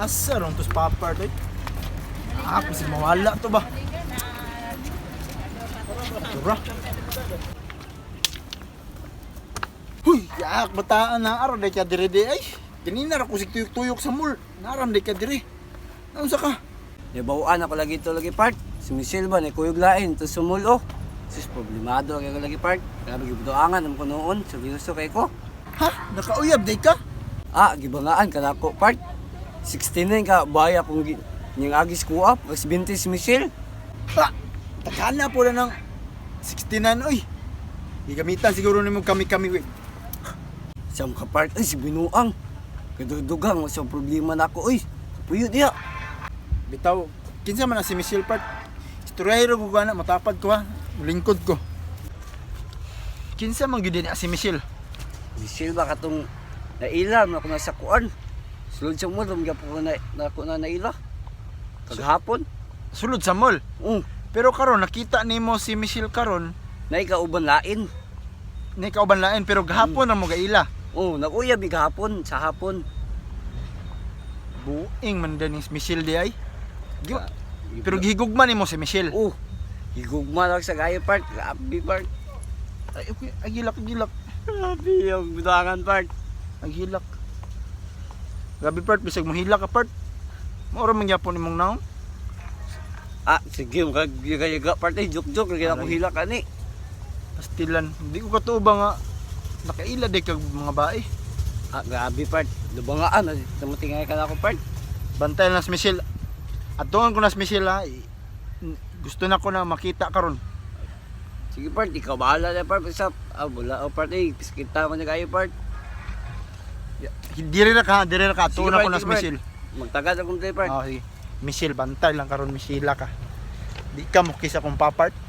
Asa ron tos papart oy? Ah, kasi mawala to ba? Tura. Huy, yak bataan na araw day ka dire di ay. Ganina ra ko sig tuyok-tuyok sa mall. Naram day ka dire. Naunsa ka? Nabawaan ako lagi to lagi part. Si Michelle ba, kuyog lain, to sumulo. Sus, problemado lagi ako lagi part. Grabe, gibudoangan, ang ko noon, seryoso kay ko. Ha? Nakauyab day ka? Ah, gibangaan ka na ako part. 69 ka, baya kung niyang agis ko up, mas 20 si Michelle. Ha? Takana po na ng 69 oy. Gigamitan siguro nimo kami-kami we. Sa mga part, ay, si Binuang. Kadudugang, mas ang problema na ako, uy. Kapuyo diya. Bitaw, kinsa man na si Michelle part? Istoryahero ko gana matapad ko ha. Lingkod ko. Kinsa man gyud na si Michelle? Michelle ba katong naila, ako nasa kuan. Sulod sa mo, lumagyan po ko na, na, ako na naila. Kaghapon. Sulod sa mall. Pero karon nakita nimo si Michelle karon, Naikauban lain. ni kauban lain pero gahapon ra mo gaila. Oh, nag-uyab hapon sa hapon. Buing man din ni Michelle di ay. Pero gihigugma nimo si Michelle. Oh, higugma lang sa gayo part, grabe part. Ay, okay, ay gilak gilak. Grabe yung budangan part. Ay hilak. Grabe part bisag mohilak ka part. Mao ra man gyapon imong naong. Ah, sige, magayaga part ay joke-joke lagi ako Aray. hilak ani. Pastilan. Hindi ko katuo ba nga nakaila di kag mga bae. Ah, grabe part. Lubangaan, tumutingay ka na ako part. Bantay na si Michelle. Atungan ko na si Michelle ha. Gusto na ko na makita karon. Sige part, ikaw bahala na part. Basta, ah, wala oh, part eh. Piskita ko na kayo part. Diri ra ka, diri ra ka. Sige, Atungan part, ko na si sige, part. Michelle. Magtagad akong play part. Oh, sige. Michelle, bantay lang karon Michelle ka. Di ka mo kisa kong papart.